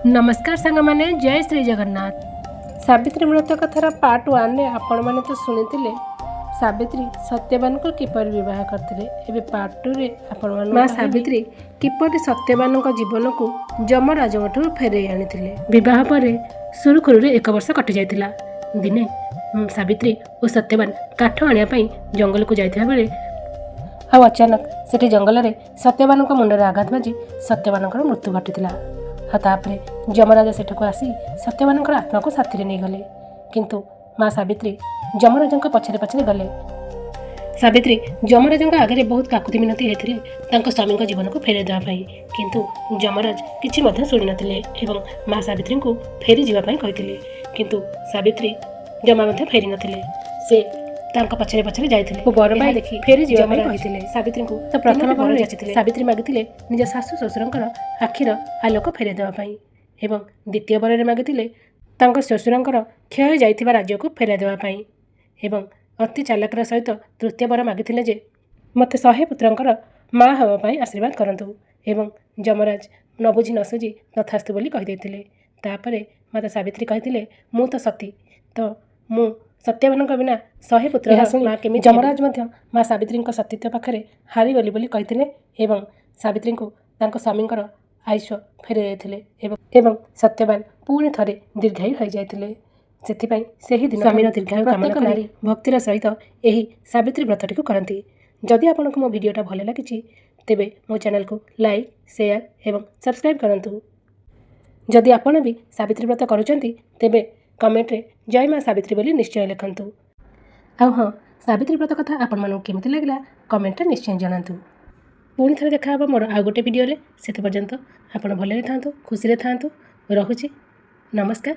ନମସ୍କାର ସାଙ୍ଗମାନେ, ଜୟ ଶ୍ରୀ ଜଗନ୍ନାଥ। ସାବିତ୍ରୀ ବ୍ରତ କଥାର ପାର୍ଟ 1ରେ ଆପଣମାନେ ତ ଶୁଣିଥିଲେ ସାବିତ୍ରୀ ସତ୍ୟବାନଙ୍କୁ କିପରି ବିବାହ କରିଥିଲେ। ଏବେ ପାର୍ଟ 2ରେ ଆପଣମାନଙ୍କୁ ମା ସାବିତ୍ରୀ କିପରି ସତ୍ୟବାନଙ୍କ ଜୀବନକୁ ଯମରାଜଙ୍କଠୁ ଫେରାଇ ଆଣିଥିଲେ। ବିବାହ ପରେ ସୁରୁଖୁରୁରେ ଏକ ବର୍ଷ କଟିଯାଇଥିଲା। ଦିନେ ସାବିତ୍ରୀ ଓ ସତ୍ୟବାନ କାଠ ଆଣିବା ପାଇଁ ଜଙ୍ଗଲକୁ ଯାଇଥିବା ବେଳେ ଆଉ ଅଚାନକ ସେଠି ଜଙ୍ଗଲରେ ସତ୍ୟବାନଙ୍କ ମୁଣ୍ଡରେ ଆଘାତ ବାଜି ସତ୍ୟବାନଙ୍କର ମୃତ୍ୟୁ ଘଟିଥିଲା। ଆଉ ତାପରେ ଯମରାଜ ସେଠାକୁ ଆସି ସତ୍ୟବାନଙ୍କର ଆତ୍ମାକୁ ସାଥିରେ ନେଇଗଲେ। କିନ୍ତୁ ମା ସାବିତ୍ରୀ ଯମରାଜଙ୍କ ପଛରେ ପଛରେ ଗଲେ। ସାବିତ୍ରୀ ଯମରାଜଙ୍କ ଆଗରେ ବହୁତ କାକୁତି ମିନତି ହେଇଥିଲେ ତାଙ୍କ ସ୍ୱାମୀଙ୍କ ଜୀବନକୁ ଫେରାଇ ଦେବା ପାଇଁ। କିନ୍ତୁ ଯମରାଜ କିଛି ମଧ୍ୟ ଶୁଣିନଥିଲେ ଏବଂ ମା ସାବିତ୍ରୀଙ୍କୁ ଫେରିଯିବା ପାଇଁ କହିଥିଲେ। କିନ୍ତୁ ସାବିତ୍ରୀ ଜମା ମଧ୍ୟ ଫେରି ନଥିଲେ। ସେ ତାଙ୍କ ପଛରେ ପଛରେ ଯାଇଥିଲେ ଓ ବର ପାଇ ଦେଖି ଫେରିଯିବା ପାଇଁ କହିଥିଲେ ସାବିତ୍ରୀଙ୍କୁ। ତ ପ୍ରଥମ ବର ଯାଚିଥିଲେ, ସାବିତ୍ରୀ ମାଗିଥିଲେ ନିଜ ଶାଶୁ ଶ୍ୱଶୁରଙ୍କର ଆଖିର ଆଲୋକ ଫେରାଇ ଦେବା ପାଇଁ ଏବଂ ଦ୍ୱିତୀୟ ବରରେ ମାଗିଥିଲେ ତାଙ୍କ ଶ୍ୱଶୁରଙ୍କର କ୍ଷୟ ଯାଇଥିବା ରାଜ୍ୟକୁ ଫେରାଇ ଦେବା ପାଇଁ ଏବଂ ଅତି ଚାଲାକର ସହିତ ତୃତୀୟ ବର ମାଗିଥିଲେ ଯେ ମୋତେ 100 ପୁତ୍ରଙ୍କର ମା ହେବା ପାଇଁ ଆଶୀର୍ବାଦ କରନ୍ତୁ। ଏବଂ ଯମରାଜ ନ ବୁଝି ନ ସୁଝି ତଥାସ୍ତୁ ବୋଲି କହିଦେଇଥିଲେ। ତାପରେ ମାତା ସାବିତ୍ରୀ କହିଥିଲେ, ମୁଁ ତ ସତୀ, ତ ମୁଁ ସତ୍ୟବାନଙ୍କ ବିନା 100 ପୁତ୍ର ଏହା ଶୁଣି ମା କେମିତି? ଯମରାଜ ମଧ୍ୟ ମା ସାବିତ୍ରୀଙ୍କ ସତୀତ୍ୱ ପାଖରେ ହାରିଗଲି ବୋଲି କହିଥିଲେ ଏବଂ ସାବିତ୍ରୀଙ୍କୁ ତାଙ୍କ ସ୍ୱାମୀଙ୍କର ଆୟୁଷ ଫେରାଇ ଦେଇଥିଲେ ଏବଂ ସତ୍ୟବାନ ପୁଣି ଥରେ ଦୀର୍ଘାୟୁ ହୋଇଯାଇଥିଲେ। ସେଥିପାଇଁ ସେହି ଦିନ ସ୍ୱାମୀର ଦୀର୍ଘାୟୁ କାମନା ପ୍ରତ୍ୟେକ କରି ନାରୀ ଭକ୍ତିର ସହିତ ଏହି ସାବିତ୍ରୀ ବ୍ରତଟିକୁ କରନ୍ତି। ଯଦି ଆପଣଙ୍କୁ ମୋ ଭିଡ଼ିଓଟା ଭଲ ଲାଗିଛି, ତେବେ ମୋ ଚ୍ୟାନେଲକୁ ଲାଇକ୍, ସେୟାର ଏବଂ ସବସ୍କ୍ରାଇବ୍ କରନ୍ତୁ। ଯଦି ଆପଣ ବି ସାବିତ୍ରୀ ବ୍ରତ କରୁଛନ୍ତି, ତେବେ କମେଣ୍ଟରେ ଜୟ ମା ସାବିତ୍ରୀ ବୋଲି ନିଶ୍ଚୟ ଲେଖନ୍ତୁ। ଆଉ ହଁ, ସାବିତ୍ରୀ ବ୍ରତ କଥା ଆପଣମାନଙ୍କୁ କେମିତି ଲାଗିଲା, କମେଣ୍ଟରେ ନିଶ୍ଚୟ ଜଣାନ୍ତୁ। ପୁଣି ଥରେ ଦେଖା ହେବ ମୋର ଆଉ ଗୋଟେ ଭିଡ଼ିଓରେ। ସେତେ ପର୍ଯ୍ୟନ୍ତ ଆପଣ ଭଲରେ ଥାଆନ୍ତୁ, ଖୁସିରେ ଥାଆନ୍ତୁ। ରହୁଛି, ନମସ୍କାର।